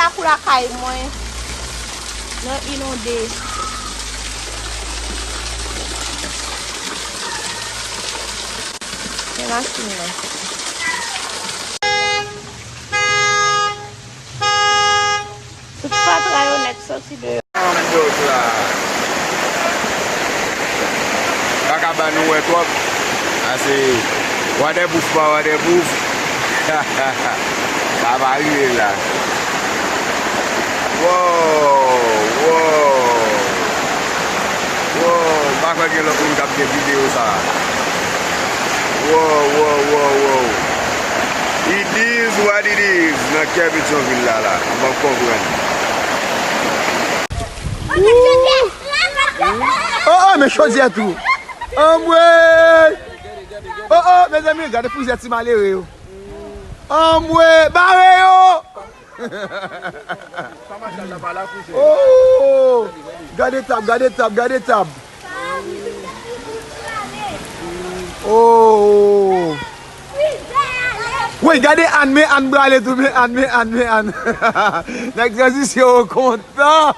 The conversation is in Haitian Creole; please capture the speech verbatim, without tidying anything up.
Lakou lakay mwen nan inonde. Men machin nan. Tout fatra yo nèt soti deyò. Anndan la. Pa ka ba nou wè twòp. Ase, wadèbouf pa wadèbouf. Sa va rive la. Wow, wow. Wow, m pa kwè gen lòt moun k ap gen videyo sa. Wow, wow, wow, wow. It is what it is nan kè Petyonvil la la. M p ap konprann. Oh, oh, men chodyè tou. Anmwey! Oh, oh, mezanmi, gade plizyè ti malere yo. Anmwey, bare yo! Oh! Gade tab, gade tab, gade tab. Oh! Woy, gade Ann, men Ann prale tou, men Ann, men Ann, men Ann. Nèg tranzisyon yo kontan.